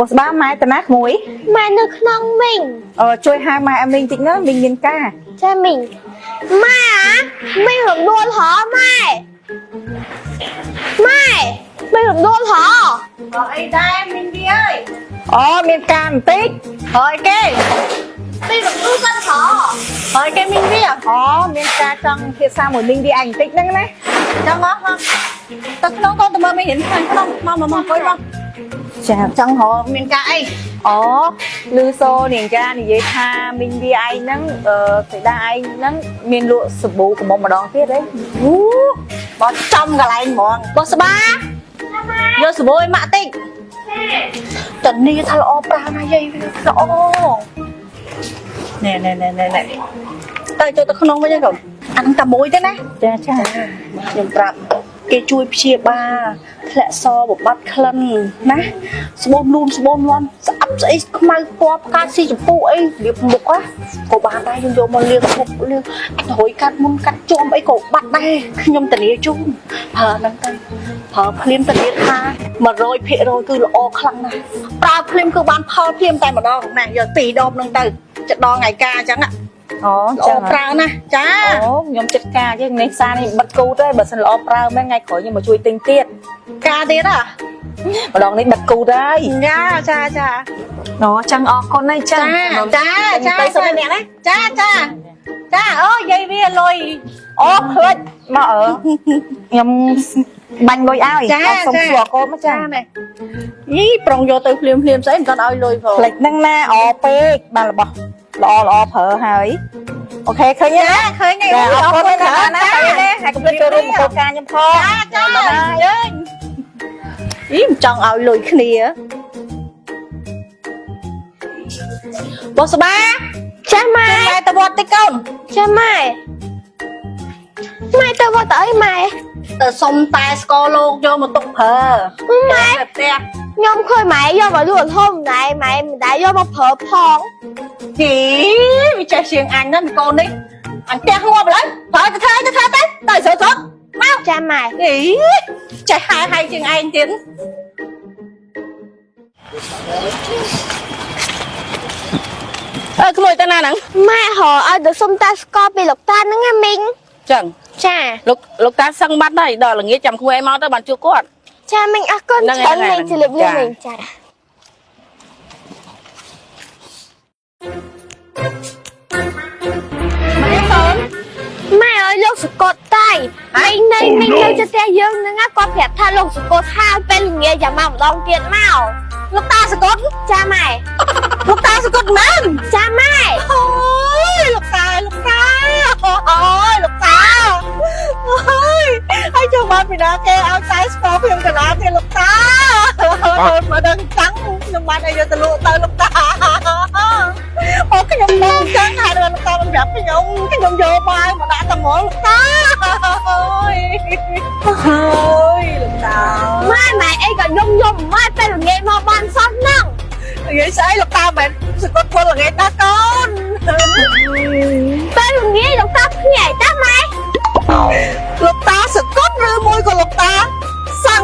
បុស្បាម៉ែតាណាក្មួយ ម៉ែនៅក្នុងមីង អឺជួយហៅម៉ែឲ្យមីងតិចណាមីងមានការ ចាមីងម៉ែអាមីងរំដួលហ៎ម៉ែម៉ែមីងរំដួលហ៎ អីដែរមីងវាអើយ អូមានការបន្តិច ហើយគេ មីងរំដួលគាត់ហ៎ ហើយគេមីងវា អូមានការចង់ភាសាមួយមីងវាឯងបន្តិចហ្នឹងណា ចង់ហ៎ទៅក្នុងកូនទៅមើលមីងរៀនខាងក្នុងមកមកមកអង្គុយមក ចា ចង់រកមានការអី អូលឺសូនាងចានិយាយថាមីងវាឯងហ្នឹងអឺសេដាឯងហ្នឹងមានលក់សាប៊ូកំមុំម្ដងទៀតទេ អូបចំកន្លែងហ្មងបោះស្បាយកសាប៊ូឲ្យម៉ាក់តិចតនីថាល្អប្រាណាយាយល្អណែណែណែណែណែទៅចូលទៅក្នុងវិញហើយកូនអាហ្នឹងតែមួយទេណា ចាចា ខ្ញុំប្រាប់គេជួយព្យាបាលធ្លាក់សបំបត្តិក្លិនណាស្បូនលូនស្បូនលាន់ស្អាប់ស្អីខ្មៅពណ៌ផ្កាស៊ីចម្ពូអីលាបមុខហ៎ក៏បានដែរយើងយកមកលាងមុខលាងអាចរយកាត់មុនកាត់ជាំអីក៏បាត់ដែរខ្ញុំធានាជូនប្រើហ្នឹងទៅប្រើភ្លាមធានាថា100%គឺល្អខ្លាំងណាស់ប្រើភ្លាមគឺបានផលភ្លាមតែម្ដងណាយកពីរដបហ្នឹងទៅចិត្តដល់ថ្ងៃការអញ្ចឹង អូ ល្អ ចា ប្រើណាស់ចា អូខ្ញុំចិត្តការជាងនេះសារនេះបិទគូទៅបើសិនល្អប្រើមែនថ្ងៃក្រោយខ្ញុំមកជួយទិញទៀត ការទៀតហ៎ ម្ដងនេះបិទគូទៅហើយ ចាចាចា អូចឹងអរគុណហើយចឹង ចាចា ទៅសុំអ្នកណា ចាចាចាអូយាយវាលុយ អូភ្លេចមកអើខ្ញុំបាញ់លុយឲ្យ ចា អត់សុំ ចា សួរកូនមកចា ចានេះយីប្រុងយកទៅភ្លាមភ្លាមស្អីមិនគាត់ឲ្យលុយផង ភ្លេចហ្នឹងណាអពេកបានរបស់ល្អល្អប្រើហើយអូខេឃើញទេ ចាឃើញទេ ចាអរគុណ ណា ណាស់ណា ចា ទៅណាហើយកុំភ្លេចចូលរួមប្រកួតការខ្ញុំផង ចាចាយើងយីមិនចង់ឲ្យលុយគ្នាបោះស្បា ចាម៉ែ ម៉ែទៅវត្តតិចកូន ចាម៉ែម៉ែទៅវត្តទៅអីម៉ែ ទៅសុំតែស្ករលោកយកមកទុកប្រើ ម៉ែ នៅផ្ទះ ខ្ញុំឃើញម៉ែយកមកលក់ធំណែម៉ែមិនដែលយកមកប្រើផង ជីវាចេះជាងអញណាស់កូននេះអញផ្ទះងាប់ឥឡូវប្រើទៅធ្វើទៅធ្វើទៅទៅស្រុតស្រុតមក ចាម៉ែ អីចេះហែហែជាងឯងទៀតអើក្មួយទៅណាហ្នឹង ម៉ែរកឲ្យទៅសុំតាស្ករពីលោកតាហ្នឹងណាមីង ចឹង ចា លោកលោកតាសឹងបាត់ហើយដល់ល្ងាចចាំក្មួយឯងមកទៅបានជួបគាត់ ចាមីងអរគុណ ហ្នឹង ច្រើន ហើយ មីងជម្រាបលា ចា មីងចា ម៉ែកូន ម៉ែឲ្យលោកសកត់តៃមីងនៅមីងនៅជិតផ្ទះយើងហ្នឹងណាគាត់ប្រាប់ថាលោកសកត់ហាលពេលល្ងាចចាំមកម្ដងទៀតមក លោកតាសកត់ ចាម៉ែ លោកតាសកត់មែន ចាម៉ែ អូយលោកតាលោកតាអូយលោកតាអូយហើយចូលបានពីណាគេឲ្យតែស្គាល់ខ្ញុំកណាទៀតលោកតាមកដឹងតាំងខ្ញុំបានឲ្យយកទៅលក់ទៅលោកតាអូខ្ញុំមកចឹងហើយលោកតាមិនប្រាប់ខ្ញុំខ្ញុំយកបាយមកដាក់តែហ្មងលោកតាអូយអូយលោកតា ម៉ែម៉ែអីក៏យំយំម៉ែពេលល្ងាចមកបានសោះហ្នឹង និយាយស្អីលោកតាមិនសកត់ពលល្ងាចតាកូន ពេលល្ងាចលោកតាភ្ញាក់តាម៉ែ លោកតាសកត់ឬមួយក៏លោកតាសឹង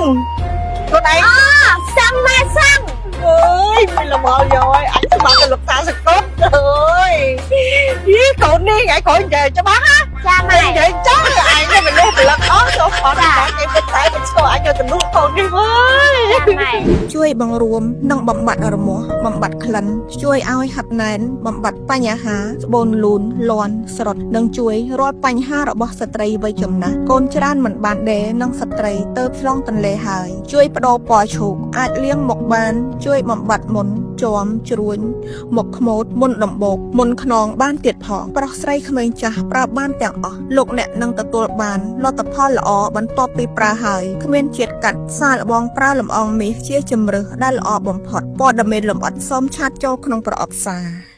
ខ្លួនឯង អសាំងម៉ែសាំង អើយមិនល្មមយកហើយអញស្មានតែលោកតាសកត់អើយយីកូននេះថ្ងៃក្រោយនិយាយច្បាស់ណា ចាម៉ែ និយាយចង់ឯងនេះមនុស្សផលិតអស់ចូលអត់តែគេមិនតែមិនស្គាល់អញយកទៅលក់កូននេះវើយ ចាម៉ែ ជួយបង្រួមនិងបំបត្តិរមាស់បំបត្តិក្លិនជួយឲ្យហាត់ណែនបំបត្តិបញ្ហាស្បូនលូនលាន់ស្រុតនិងជួយរាល់បញ្ហារបស់ស្ត្រីវ័យចំណាស់កូនច្រើនមិនបានដេរនិងស្ត្រីទៅឆ្លងទន្លេហើយ ជួយបដូរពណ៌ឈូកអាចលាងមុខបាន ជួយបំបត្តិមុនជាំជ្រួញមុខខ្មោចមុនដំបូកមុនខ្នងបានទៀតផងប្រុសស្រីក្មេងចាស់ប្រើបានទាំងអស់លោកអ្នកនឹងទទួលបានលទ្ធផលល្អបន្ទាប់ពីប្រើហើយគ្មានជាតិកាត់សាកល្បងប្រើលំអងមាសជាជំរើសដែលល្អបំផុតព័ត៌មានលម្អិតសូមឆាតចូលក្នុងប្រអប់សារ